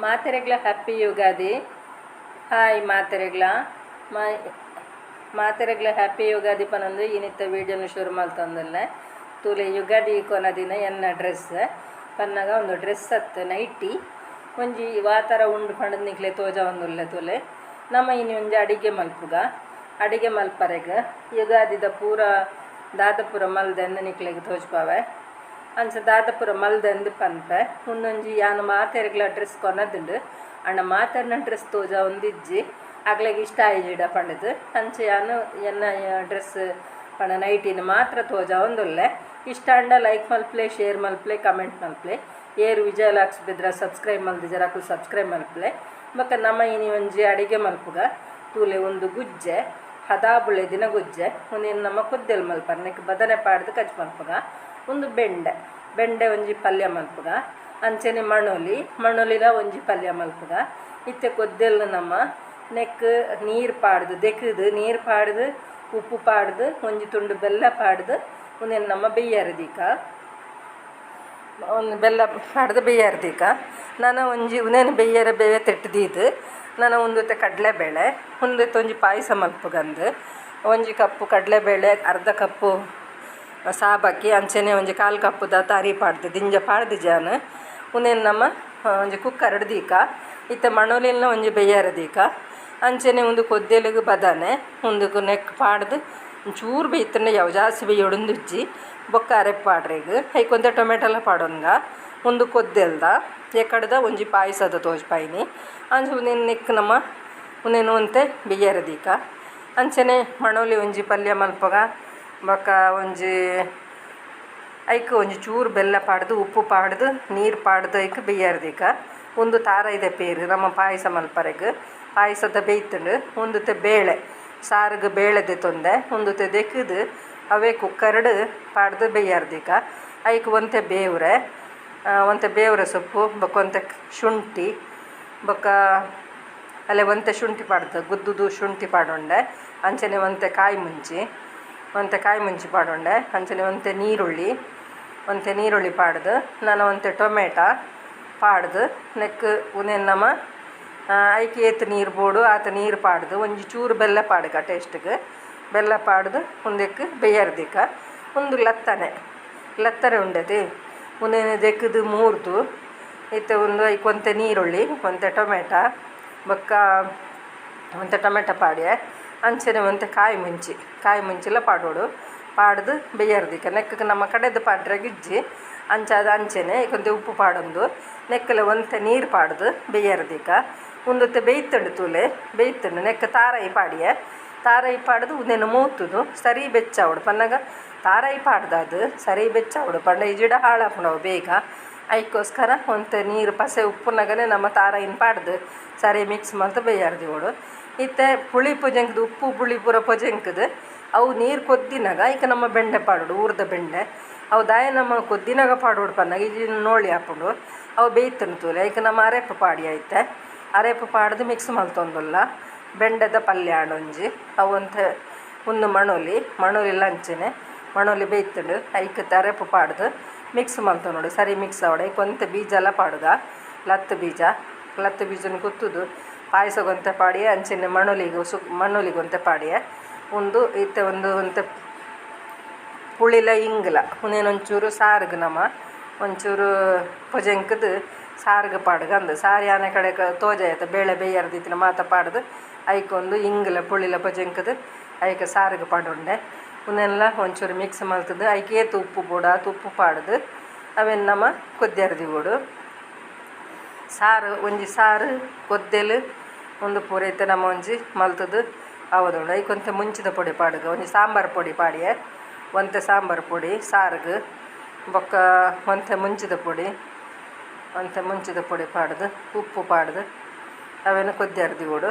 ಮಾತೆರೆಗ್ಲ happy Yugadi. Hi ಮಾತೆರೆಗ್ಲ ಮಾತೆರೆಗ್ಲ happy Yugadi ಪನಂದು ಇನಿತ್ತ ವೀಡಿಯೋನು ಶುರು ಮಲ್ತೊಂದುಲ್ಲೆ. ತೂಲೆ ಯುಗಾದಿ ಕೊನ ದಿನ ಎನ್ನ ಡ್ರೆಸ್ ಪನ್ನಗ ಒಂದು ಡ್ರೆಸ್ ಅತ್ತು ನೈಟಿ ಒಂಜಿ ವಾತರ ಉಂಡು ಪಂಡದ್ ನಿಕ್ಲೆ ತೋಜ ಒಂದುಲ್ಲೆ. ತೂಲೆ ನಮ್ಮ ಇನಿ ಒಂಜಿ ಅಡಿಗೆ ಮಲ್ಪುಗ. ಅಡಿಗೆ ಮಲ್ಪರೆಗ್ ಯುಗಾದಿದ ಪೂರ ದಾದಪುರ ಮಲ್ದೆಂದು ನಿಕ್ಲೆಗ್ ತೋಜ್ಪಾವೆ. ಅಂಚ ದಾದಪುರ ಮಲ್ದೆಂದು ಪನ್ಪೆ. ಉಂದೊಂಜಿ ಯಾನ್ ಮಾತೆರೆಗ್ಲ ಡ್ರೆಸ್ ಕೊನದುಂಡು ಅಣ್ಣ ಮಾತೆರ್ನ ಡ್ರೆಸ್ ತೋಜ ಒಂದಿಜ್ಜಿ ಅಗ್ಲೆಗ್ ಇಷ್ಟ ಆಯಿಜಿಡ ಪಂಡುದು ಅಂಚ ಯಾನ್ ಎನ್ನ ಡ್ರೆಸ್ ಪಂಡ ನೈಟಿನ ಮಾತ್ರ ತೋಜ ಒಂದುಲ್ಲೆ. ಇಷ್ಟ ಅಂಡ ಲೈಕ್ ಮಲ್ಪ್ಲೆ, ಶೇರ್ ಮಲ್ಪ್ಲೆ, ಕಮೆಂಟ್ ಮಲ್ಪ್ಲೆ. ಏರು ವಿಜಯ ಲಾಕ್ಸ್ ಬಿದ್ರ ಸಬ್ಸ್ಕ್ರೈಬ್ ಮಲ್ದಿಜರ ಅಕುಲು ಸಬ್ಸ್ಕ್ರೈಬ್ ಮಲ್ಪ್ಲೆ. ಬೊಕ್ಕ ನಮ್ಮ ಇನಿ ಒಂಜಿ ಅಡಿಗೆ ಮಲ್ಪುಗ. ತೂಲೆ ಒಂದು ಗುಜ್ಜೆ ಹದಾಬುಳೆ ದಿನ ಗುಜ್ಜೆ ಒಂದೇನು ನಮ್ಮ ಕೊದ್ದೆಲ್ ಮಲ್ಪರ್ ನೆಕ್ ಬದನೆ ಪಾಡ್ದು ಕಜ್ ಮಲ್ಪುಗ. ಒಂದು ಬೆಂಡೆ ಬೆಂಡೆ ಒಂಜಿ ಪಲ್ಯ ಮಲ್ಪುಗ. ಅಂಚನೆ ಮಣೊಲಿ ಮಣೊಲಿಲ ಒಂಜಿ ಪಲ್ಯ ಮಲ್ಪುಗ. ಇತ್ತೆ ಕೊದ್ದೆಲ್ ನಮ್ಮ ನೆಕ್ ನೀರು ಪಾಡ್ದು ದೆಕ್ದು ನೀರು ಪಾಡ್ದು ಉಪ್ಪು ಪಾಡ್ದು ಒಂಜಿ ತುಂಡು ಬೆಲ್ಲ ಪಾಡ್ದು ಒಂದೇನು ನಮ್ಮ ಬೆಯ್ಯರದೀಕ ಒಂದು ಬೆಲ್ಲ ಪಾಡ್ದು ಬೆಯ್ಯರ್ದೀಕ. ನಾನು ಒಂಜಿ ಉನೇನು ಬೆಯ್ಯರ ಬೇವೆ ತೆಟ್ಟುದೀದು. ನಾನು ಒಂದುತ್ತೆ ಕಡಲೆಬೇಳೆ ಒಂದಿತ್ತು ಒಂಜಿ ಪಾಯಸ ಮಲ್ಪುಗಂದು. ಒಂಜಿ ಕಪ್ಪು ಕಡಲೆಬೇಳೆ, ಅರ್ಧ ಕಪ್ಪು ಸಾಬಕ್ಕಿ, ಅಂಚನೆ ಒಂಜಿ ಕಾಲು ಕಪ್ಪುದ ತಾರಿ ಪಾಡ್ದು ದಿಂಜ ಪಾಡ್ದು ಜಾನು ಉಂದೇನು ನಮ್ಮ ಒಂಜಿ ಕುಕ್ಕರ್ ದೀಕ. ಇತ್ತೆ ಮಣೊಲಿನ ಒಂಜಿ ಬೆಯ್ಯರ ದೀಕ. ಅಂಚನೆ ಒಂದು ಕೊದ್ದೆಲುಗು ಬದನೆ ಒಂದಕ್ಕೆ ನೆಕ್ ಪಾಡ್ದು ಒಂಚೂರು ಬೇಯ್ತಂಡೆ ಯಾವ ಜಾಸ್ತಿ ಬೇಯ್ಯೊಡೊಂದುಜ್ಜಿ ಬೊಕ್ಕ ಅರೆಪ್ ಪಾಡ್ರೆಗ್ ಐಕೊಂತೆ ಟೊಮೆಟೊಲ ಪಾಡೊನ್ಗ. ಒಂದು ಕೊದ್ದೆಲ್ದ ಎಕಡ್ದ ಒಂಜಿ ಪಾಯಸದ ತೋಜ್ಪಾಯಿನಿ. ಅಂಚ ಉಂದೆನ್ ನೆಕ್ ನಮ್ಮ ಉಂದೆನ್ ಒಂತೆ ಬೆಯ್ಯರ ದೀಕ. ಅಂಚನೆ ಮಣೊಲಿ ಒಂಜಿ ಪಲ್ಯ ಮಲ್ಪಗ. ಬೊಕ್ಕ ಒಂಜಿ ಐಕ್ ಒಂಜಿ ಚೂರು ಬೆಲ್ಲ ಪಾಡ್ದು ಉಪ್ಪು ಪಾಡ್ದು ನೀರು ಪಾಡ್ದು ಐಕ್ ಬೆಯ್ಯರ ದೀಕ. ಒಂದು ತಾರಾಯಿದ ಪೇರು ನಮ್ಮ ಪಾಯಸ ಮಲ್ಪರೆಗ್ ಪಾಯಸದ ಬೇಯ್ತುಂಡು. ಒಂದುತ್ತೆ ಬೇಳೆ ಸಾರುಗು ಬೇಳೆ ದೆತ್ತೊಂದೆ ಒಂದುತ್ತೆ ದೆಕ್ದು ಅವೇ ಕುಕ್ಕರ್ಡ್ ಪಾಡ್ದು ಬೆಯ್ಯರ್ದೀಕ. ಐಕ್ ಒಂತೆ ಬೇವ್ರೆ ಒಂತೆ ಬೇವ್ರೆ ಸೊಪ್ಪು ಬೊಕ್ಕ ಒಂತೆ ಶುಂಠಿ ಬೊಕ್ಕ ಅಲ್ಲೇ ಒಂತೆ ಶುಂಠಿ ಪಾಡ್ದು ಗುದ್ದುದು ಶುಂಠಿ ಪಾಡೊಂಡೆ. ಅಂಚನೆ ಒಂತೆ ಕಾಯಿ ಮುಂಚಿ ಒಂತೆ ಕಾಯಿ ಮುಂಚಿ ಪಾಡೊಂಡೆ. ಅಂಚನೆ ಒಂತೆ ನೀರುಳ್ಳಿ ಒಂತೆ ನೀರುಳ್ಳಿ ಪಾಡ್ದು ನಾನು ಒಂತೆ ಟೊಮೆಟೊ ಪಾಡ್ದು ನೆಕ್ ಉಂದೆನ್ ನಮ ಐಕ್ ಏತ್ ನೀರು ಬೋಡು ಆತ ನೀರು ಪಾಡ್ದು ಒಂಜಿ ಚೂರು ಬೆಲ್ಲ ಪಾಡ್ಗ ಟೇಸ್ಟ್ಗೆ ಬೆಲ್ಲ ಪಾಡ್ದು ಉಂದೆಕ್ ಬೆಯ್ಯರ್ದಿಕ. ಒಂದು ಲತ್ತನೆ ಲತ್ತನೆ ಉಂಡತಿ ಉಂದೆನ್ ದೆಕ್ದು ಮೂರ್ದು ಇತ್ತೆ ಒಂದು ಐಕ್ ಒಂತೆ ನೀರುಳ್ಳಿ ಒಂತೆ ಟೊಮೆಟೊ ಬೊಕ್ಕ ಒಂತೆ ಟೊಮೆಟೊ ಪಾಡ್ಯೆ. ಅಂಚನೆ ಒಂತೆ ಕಾಯಿ ಮುಂಚಿ ಕಾಯಿ ಮುಂಚಿಲ ಪಾಡೋಡು ಪಾಡ್ದು ಬೆಯ್ಯರ್ದಿಕ. ನೆಕ್ಕ್ ನಮ್ಮ ಕಡೆದು ಪಾಡ್ರೆಗ್ ಇಜ್ಜಿ ಅಂಚಾದ ಅಂಚನೆ ಐಕೊಂತೆ ಉಪ್ಪು ಪಾಡೊಂದು ನೆಕ್ಕಲ ಒಂತೆ ನೀರು ಪಾಡ್ದು ಬೆಯ್ಯರ್ದಿಕ. ಉಂದೊತ್ತೆ ಬೇಯ್ತುಂಡು ತೂಲೆ ಬೇಯ್ತುಂಡು ನೆಕ್ ತಾರಾಯಿ ಪಾಡ್ಯೆ. ತಾರಾಯಿ ಪಾಡ್ದು ಉಂದೆನ್ ಮೂತುದು ಸರಿ ಬೆಚ್ಚಾವೊಡು ಪನ್ನಗ ತಾರಾಯಿ ಪಾಡ್ದಾದು ಸರಿ ಬೆಚ್ಚಾವೊಡು ಪಂಡ ಇಜಿಡ ಹಾಳಾಪುಂಡು ಬೇಗ. ಐಕ್ಕೋಸ್ಕರ ಒಂತೆ ನೀರು ಪಸೆ ಉಪ್ಪುನಗನೆ ನಮ್ಮ ತಾರಾಯಿನ ಪಾಡ್ದು ಸರಿ ಮಿಕ್ಸ್ ಮಲ್ತ್ ಬೆಯ್ಯರ್ದಿವೊಡು. ಇತ್ತೆ ಪುಳಿ ಪೊಜೆಂಕ್ದು ಉಪ್ಪು ಪುಳಿ ಪೂರ ಪೊಜೆಂಕ್ದು ಅವು ನೀರು ಕೊದ್ದಿನಾಗ ಐಕ್ ನಮ್ಮ ಬೆಂಡೆ ಪಾಡೋಡು ಊರ್ದ ಬೆಂಡೆ. ಅವು ದಾಯ ನಮ್ಮ ಕೊದ್ದಿನಾಗ ಪಾಡೋಡು ಪನ್ನಗ ಇಜಿ ನೋಳಿ ಆಪುಂಡು ಅವು ಬೇಯ್ತುಂಡು ತೂಲೆ. ಐಕ್ ನಮ್ಮ ಅರೆಪ್ಪು ಪಾಡಿ ಐತೆ ಅರೆಪ್ಪು ಪಾಡ್ದು ಮಿಕ್ಸ್ ಮಲ್ತೊಂದುಲ್ಲ. ಬೆಂಡೆದ ಪಲ್ಯ ಆಂಡ್ ಒಂಜಿ ಅವು ಒಂತೆ ಒಂದು ಮಣೊಲಿ ಮಣೊಲಿಲ ಅಂಚನೆ ಮಣೊಲಿ ಬೇಯ್ತುಂಡು ಐಕ್ ಅರೆಪ್ಪು ಪಾಡ್ದು ಮಿಕ್ಸ್ ಮಲ್ತೊನೊಡು ಸರಿ ಮಿಕ್ಸ್ ಆವೊಡು. ಐಕ್ ಒಂತೆ ಬೀಜ ಎಲ್ಲ ಪಾಡುಗ ಲತ್ತು ಬೀಜ ಲತ್ತು ಬೀಜನ ಕುತ್ತುದು ಪಾಯಸಗೊಂತೆ ಪಾಡಿಯೆ. ಅಂಚನೆ ಮಣೊಲಿಗೆ ಮಣೊಲಿಗೆ ಒಂತೆ ಪಾಡಿಯೆ. ಉಂದು ಇತ್ತೆ ಒಂದು ಒಂತೆ ಪುಳಿಲ ಇಂಗ್ಲ ಉಂದೇನೊಂಚೂರು ಸಾರುಗು ನಮ ಒಂಚೂರು ಪೊಜೆಂಕ್ದು ಸಾರುಗು ಪಾಡ್ಗ ಅಂದು ಸಾರು ಯಾನೆ ಕಡೆ ತೋಜಾಯತ ಬೇಳೆ ಬೇಯರ್ದಿತ್ತಿನ ಮಾತ ಪಾಡ್ದು ಐಕೊಂದು ಇಂಗ್ಲ ಪುಳಿಲ ಪೊಜೆಂಕ್ದು ಐಕ್ ಸಾರುಗು ಪಾಡೊಂಡೆ. ಉಂದೆನ್ಲ ಒಂಚೂರು ಮಿಕ್ಸ್ ಮಲ್ತುದು ಐಕ್ ಏತ್ ಉಪ್ಪು ಬೋಡು ಆತ್ ಉಪ್ಪು ಪಾಡ್ದು ಅವೆನ್ ನಮ ಕೊದ್ಯರ ದೀವೊಡು. ಸಾರು ಒಂಜಿ ಸಾರು ಕೊದ್ದೆಲು ಉಂದು ಪೂರ ಇತ್ತೆ ನಮ ಒಂಜಿ ಮಲ್ತುದು ಆವೊಂದುಂಡು. ಐಕ್ ಒಂತೆ ಮುಂಚಿದ ಪೊಡಿ ಪಾಡುಗ ಒಂಜಿ ಸಾಂಬಾರು ಪೊಡಿ ಪಾಡ್ಯೆ. ಒಂತೆ ಸಾಂಬಾರು ಪೊಡಿ ಸಾರುಗು ಬೊಕ್ಕ ಒಂತೆ ಮುಂಚಿದ ಪೊಡಿ ಒಂತೆ ಮುಂಚಿದ ಪೊಡಿ ಪಾಡ್ದು ಉಪ್ಪು ಪಾಡ್ದು ಅವೆನ್ ಕೊದ್ಯರ ದೀವೊಡು.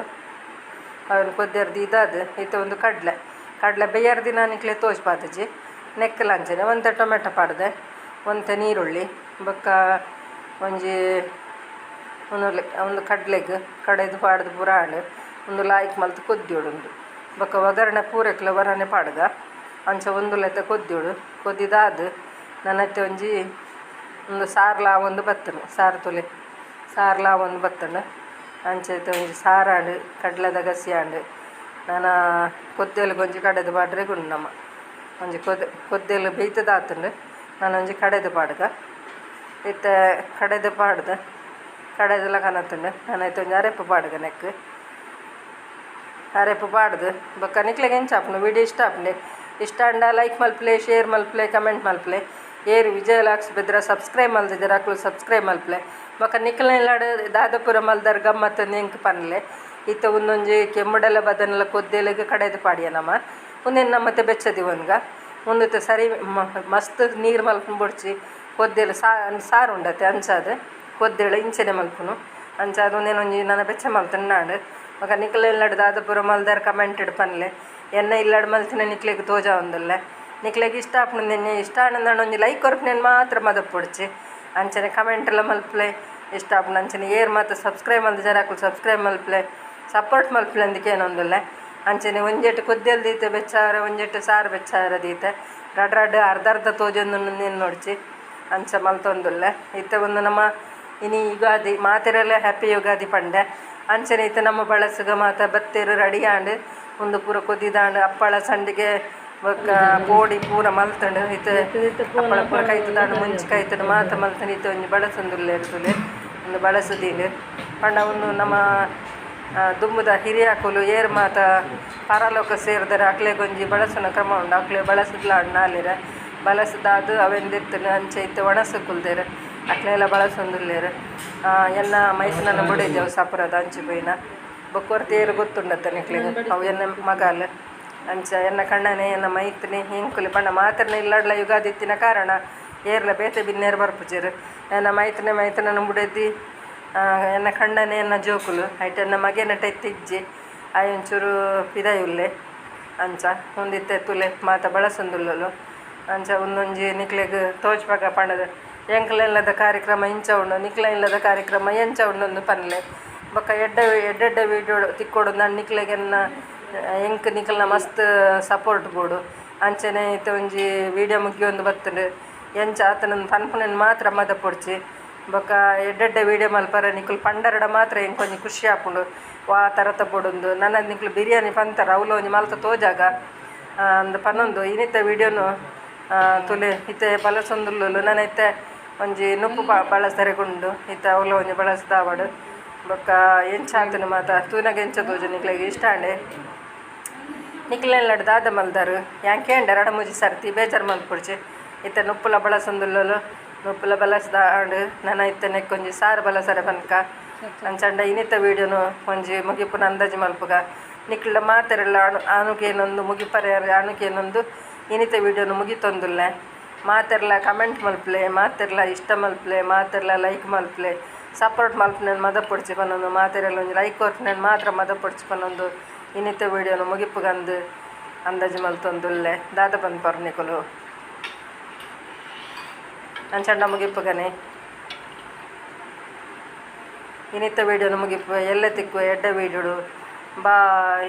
ಅವೆನ್ ಕೊದ್ಯರ ದೀದಾದ್ ಇತ್ತೆ ಒಂದು ಕಡಲೆ ಕಡಲೆ ಬೆಯ್ಯರ್ ದಿನ ನಿಕ್ಲೆ ತೋಜ್ಪಾತಿಜಿ. ನೆಕ್ಕಲ ಅಂಚನೆ ಒಂತೆ ಟೊಮೆಟೊ ಪಾಡ್ದೆ ಒಂತೆ ನೀರುಳ್ಳಿ ಬೊಕ್ಕ ಒಂಜಿ ಒಂದು ಕಡ್ಲೆಗ್ ಕಡೆದು ಪಾಡ್ದು ಪೂರ ಆಂಡ್ ಒಂದು ಲಾಯ್ಕ್ ಮಲ್ತ್ ಕೊದ್ದಿಯೋಡು ಉಂದು ಬೊಕ್ಕ ಒಗ್ಗರಣೆ ಪೂರೆಕ್ಲ ಒರನೆ ಪಾಡ್ಗ ಅಂಚ ಒಂದು ಲೆತ್ತ ಕೊದ್ದಿಯೋಡು. ಕೊದ್ದಿದಾದ್ ನನತ್ತೆ ಒಂಜಿ ಒಂದು ಸಾರ್ಲ ಒಂದು ಬತ್ತುಂಡು ಸಾರು ತೂಲೆ ಸಾರ್ಲ ಒಂದು ಬತ್ತಂಡು ಅಂಚೆ ಒಂಜಿ ಸಾರಾಂಡು ಕಡ್ಲೆದ ಗಸಿ ಆಂಡ್ ನನ ಕೊದ್ದೆಲು ಒಂಜಿ ಕಡೆದು ಪಾಡ್ರೆ ಗುಂಡು ನಮ್ಮ ಒಂಜಿ ಕೊದ್ದೆಲು ಬೇಯ್ತದಾತುಂಡು ನಾನೊಂಜಿ ಕಡೆದು ಪಾಡ್ಗ ಇತ್ತೆ ಕಡೆದು ಪಾಡ್ದು ಕಡೆದೆಲ್ಲ ಕನತುಂಡು ನಾನು ಇತ್ತೆ ಒಂಜಿ ಅರೆಪ್ಪು ಪಾಡ್ಗ ನೆಕ್ ಅರೆಪ್ಪು ಪಾಡ್ದು ಬೊಕ್ಕ ನಿಕ್ಲೆಗ್ ಎಂಚ ಆಪುಂಡು ವಿಡಿಯೋ ಇಷ್ಟ ಆಪುಂಡೆ ಇಷ್ಟ ಆಂಡ ಲೈಕ್ ಮಲ್ಪುಲೆ ಶೇರ್ ಮಲ್ಪುಲೆ ಕಮೆಂಟ್ ಮಲ್ಪುಲೆ ಏರು ವಿಜಯ ಲಾಕ್ಸ್ ಬೆದ್ರ ಸಬ್ಸ್ಕ್ರೈಬ್ ಮಲ್ದಿದ್ದೀರ ಅಕುಲು ಸಬ್ಸ್ಕ್ರೈಬ್ ಮಲ್ಪುಲೆ ಬೊಕ್ಕ ನಿಕ್ಲೆನ ಇಲ್ಲಡ್ ದಾದಪುರ ಮಲ್ದರ್ ಗಮ್ಮತ್ ಎಂಕ್ ಪನ್ಲೆ ಇತ್ತೆ ಉಂದೊಂಜಿ ಕೆಮ್ಮುಡಲ ಬದನೆಲ ಕೊದ್ದೆಲೆಗ್ ಕಡೆದು ಪಾಡಿಯ ನಮ ಉಂದೆನ್ ನಮ್ಮತ್ತೆ ಬೆಚ್ಚ ಉಂದೆತ ಸರಿ ಮಸ್ತ್ ನೀರು ಮಲ್ಪುನು ಬೊಡ್ಚಿ ಕೊದ್ದೆಲು ಸಾರು ಉಂಡತೆ ಅಂಚಾದ್ ಕೊದ್ದೆಲು ಇಂಚನೆ ಮಲ್ಪುನು ಅಂಚಾದ್ ಉಂದೆನ್ ಒಂಜಿ ನನ ಬೆಚ್ಚ ಮಲ್ತುಂಡು ಬೊಕ ನಿಕ್ಲೆ ಇಲ್ಲಡ್ ದಾದಪುರ ಮಲ್ದರ್ ಕಮೆಂಟ್ ಪನ್ಲೆ ಎನ್ನ ಇಲ್ಲಡ್ ಮಲ್ತಿನ ನಿಕ್ಲೆಗ್ ತೋಜಾವೊಂದುಲ್ಲೆ ನಿಕ್ಲೆಗ್ ಇಷ್ಟ ಆಪುಂಡು ಇಷ್ಟ ಆಂಡ ಒಂಜಿ ಲೈಕ್ ಕೊರ್ಪಿನೆನ್ ಮಾತ್ರ ಮದಪೊಡ್ಚಿ ಅಂಚನೆ ಕಮೆಂಟ್ ಎಲ್ಲ ಮಲ್ಪುಲೆ ಇಷ್ಟ ಆಪುಂಡು ಅಂಚನೆ ಏರ್ ಮಾತ ಸಬ್ಸ್ಕ್ರೈಬ್ ಮಲ್ದಿಜಾರ್ ಅಕುಲು ಸಬ್ಸ್ಕ್ರೈಬ್ ಮಲ್ಪುಲೆ ಸಪೋರ್ಟ್ ಮಲ್ಪುಲೆ ಅಂದಕ್ಕೆ ಅಂಚನೆ ಒಂಜೆಟ್ ಕೊದ್ದೆಲ್ ದೀತೆ ಬೆಚ್ಚಾರ ಒಂಜೆಟ್ ಸಾರು ಬೆಚ್ಚಾರ ದೀತೆ ರಡ್ ರಡ್ ಅರ್ಧ ಅರ್ಧ ತೋಜೊಂದು ನೋಡ್ಚಿ ಅಂಚ ಮಲ್ತೊಂದುಲ್ಲೆ ಇತ್ತೆ ಒಂದು ನಮ್ಮ ಇನಿ ಯುಗಾದಿ ಮಾತೆರೆಲ್ಲ ಹ್ಯಾಪಿ ಯುಗಾದಿ ಪಂಡೆ ಅಂಚನೆ ಇತ್ತೆ ನಮ್ಮ ಬಳಸುಗ ಮಾತ ಬತ್ತೇರು ರೆಡಿ ಆಂಡ್ ಒಂದು ಪೂರ ಕೊದ್ದಿದಾಂಡ್ ಅಪ್ಪಳ ಸಂಡಿಗೆ ಬೊಕ್ಕ ಪೋಡಿ ಪೂರ ಮಲ್ತಂಡು ಇತ್ತೆ ಅಪ್ಪಳ ಪೂರ ಕೈತದಾಂಡ್ ಮುಂಚಿ ಕೈತಂಡು ಮಾತ ಮಲ್ತಂಡು ಇತ್ತೆ ಒಂಜಿ ಬಳಸೊಂದುಲ್ಲೆ ಇರ್ತದೆ ಒಂದು ಬಳಸುದೀಂಡ್ ಪಂಡ ಒಂದು ನಮ್ಮ ದುಂಬುದ ಹಿರಿಯಾಕುಲು ಏರ್ ಮಾತ ಪರಲೋಕ ಸೇರಿದರೆ ಅಕ್ಲೆಗ್ ಒಂಜಿ ಬಳಸುನ ಕ್ರಮ ಉಂಡು ಅಕ್ಲೆ ಬಳಸುದ್ಲ ನಾಲಿರ ಬಳಸುದಾದ್ ಅವೆಂದಿತ್ತುಂಡು ಅಂಚ ಇತ್ತೆ ಒಣಸು ಕುಲ್ದೆರ್ ಅಕ್ಲೆಲ ಬಳಸೊಂದುಲ್ಲೆರ್ ಎನ್ನ ಮೈಸೂರಿನ ಬೊಡೆದಿ ಅವು ಸಪುರದ ಅಂಚಿ ಪೋಯಿನ ಬೊಕ್ಕ ಏರ್ ಗೊತ್ತುಂಡತ್ತ ನಿಕ್ಲೆಗ್ ಅವು ಎನ್ನ ಮಗಾಲ್ ಅಂಚ ಎನ್ನ ಕಣ್ಣನೆ ಎನ್ನ ಮೈತ್ನೆ ಎಂಕುಲು ಪಂಡ ಮಾತ್ರನ ಇಲ್ಲಡ್ಲ ಯುಗಾದಿ ಇತ್ತಿನ ಕಾರಣ ಏರ್ಲ ಬೇತೆ ಬಿನ್ನೇರ್ ಬರ್ಪುಜೆರ್ ಎನ್ನ ಮೈತ್ನೆ ಮೈತ್ನನ ಬುಡೆದಿ ಎನ್ನ ಕಣ್ಣನೆ ಎನ್ನ ಜೋಕುಲು ಐಟ್ ಎನ್ನ ಮಗೆನ ಇಜ್ಜಿ ಆಯ್ ಒಂಚೂರು ಪಿದಯುಲ್ಲೆ ಅಂಚ ಉಂದಿತ್ತೆ ತುಲೆ ಮಾತ ಬಳಸೊಂದುಲ್ಲಲು ಅಂಚ ಉಂದೊಂಜಿ ನಿಕ್ಲೆಗ್ ತೋಜ್ಪಾಗ ಪಂಡದ ಎಂಕ್ಲ ಇಲ್ಲದ ಕಾರ್ಯಕ್ರಮ ಇಂಚ ಉಂಡು ನಿಕ್ಲ ಇಲ್ಲದ ಕಾರ್ಯಕ್ರಮ ಎಂಚ ಉಂಡು ಪನ್ಲೆ ಬೊಕ್ಕ ಎಡ್ಡೆ ಎಡ್ಡೆಡ್ಡೆ ವೀಡಿಯೋ ತಿಕ್ಕೊಡು ನನ್ ನಿಕ್ಲೆಗ್ ಎನ್ನ ಎಂಕ್ ನಿಕಲ್ನ ಮಸ್ತ್ ಸಪೋರ್ಟ್ ಬೋಡು ಅಂಚನೆ ಇತ್ತೆ ಒಂಜಿ ವೀಡಿಯೋ ಮುಗಿಯೊಂದು ಬತ್ತುಂಡು ಎಂಚ ಆತನ ಪನ್ಪುನೆನ್ ಮಾತ್ರ ಮದಪೊಡ್ಚಿ ಬೊಕ್ಕ ಎಡ್ಡೆಡ್ಡೆ ವೀಡಿಯೋ ಮಲ್ಪರೆ ನಿಕುಲು ಪಂಡರಡ ಮಾತ್ರ ಎಂಕ್ ಒಂಜಿ ಖುಷಿ ಆಪುಂಡು ವಾ ತರತ ಬೋಡುಂದು ನನ ನಿಕುಲು ಬಿರಿಯಾನಿ ಪಂತರ ಅವ್ಲು ಒಂಜಿ ಮಲ್ತ ತೋಜಾಗ ಅಂದ್ ಪನೊಂದು ಇನಿತ ವೀಡಿಯೋನು ತುಲೆ ಇತ್ತೆ ಬಲಸೊಂದುಲ್ಲು ನನ ಇತ್ತೆ ಒಂಜಿ ನುಪ್ಪು ಬಳಸರೆ ಗುಂಡು ಇತ್ತೆ ಅವ್ಲು ಒಂಜಿ ಬಳಸ್ದಾವಡು ಬೊಕ್ಕ ಎಂಚ ಆತುಂಡು ಮಾತ ತೂನಗ ಎಂಚ ತೋಜು ನಿಕ್ಲೆಗ್ ಇಷ್ಟ ಆಂಡೆ ನಿಕ್ಲೆನ ದಾದ ಮಲ್ದಾರು ಯಾನ್ ಕೇಂಡೆ ರಡ್ಡ್ ಮೂಜಿ ಸರ್ತಿ ಬೇಜಾರ್ ಮಲ್ಪೊಡ್ಚಿ ಇತ್ತೆ ನುಪ್ಪುಲ ಬಳಸೊಂದುಲ್ಲಲು ನುಪ್ಪುಲ ಬಳಸ್ದಾಂಡ್ ನನ ಇತ್ತೆ ನೆಕ್ಕೊಂಜಿ ಸಾರು ಬಳಸರೆ ಪನ್ಕ ಅಂಚಂಡ ಇನಿತ ವೀಡಿಯೋನು ಒಂಜಿ ಮುಗಿಪುನ ಅಂದಾಜು ಮಲ್ಪುಗ ನಿಕ್ಲ ಮಾತೆರೆಲ್ಲ ಆನುಕೇನೊಂದು ಮುಗಿಪರೆ ಆನುಕೇನೊಂದು ಇನಿತ ವೀಡಿಯೋನು ಮುಗಿತೊಂದುಲ್ಲೆ ಮಾತೆರ್ಲ ಕಮೆಂಟ್ ಮಲ್ಪುಲೆ ಮಾತೆರ್ಲ ಇಷ್ಟ ಮಲ್ಪುಲೆ ಮಾತೆರ್ಲ ಲೈಕ್ ಮಲ್ಪುಲೆ ಸಪೋರ್ಟ್ ಮಲ್ಪುನೆನ್ ಮದಪೊಡ್ಚಿ ಪನೊಂದು ಮಾತೆರೆಲ್ಲ ಒಂಜಿ ಲೈಕ್ ಕೊರ್ಪುನೆನ್ ಮಾತ್ರ ಮದಪೊಡ್ಚಿ ಪನೊಂದು ಇನಿತ ವೀಡಿಯೋನು ಮುಗಿಪುಗಂದು ಅಂದಾಜು ಮಲ್ತೊಂದುಲ್ಲೆ ದಾದ ಪನ್ಪರ್ ನಿಕುಲು ಅಂಚಂಡ ಮುಗಿಪುಗನೆ ಇನಿತ ವೀಡಿಯೋನು ಮುಗಿಪು ಎಲ್ಲ ತಿಕ್ಕು ಎಡ್ಡೆ ವೀಡಿಯೋಡು ಬಾಯ್.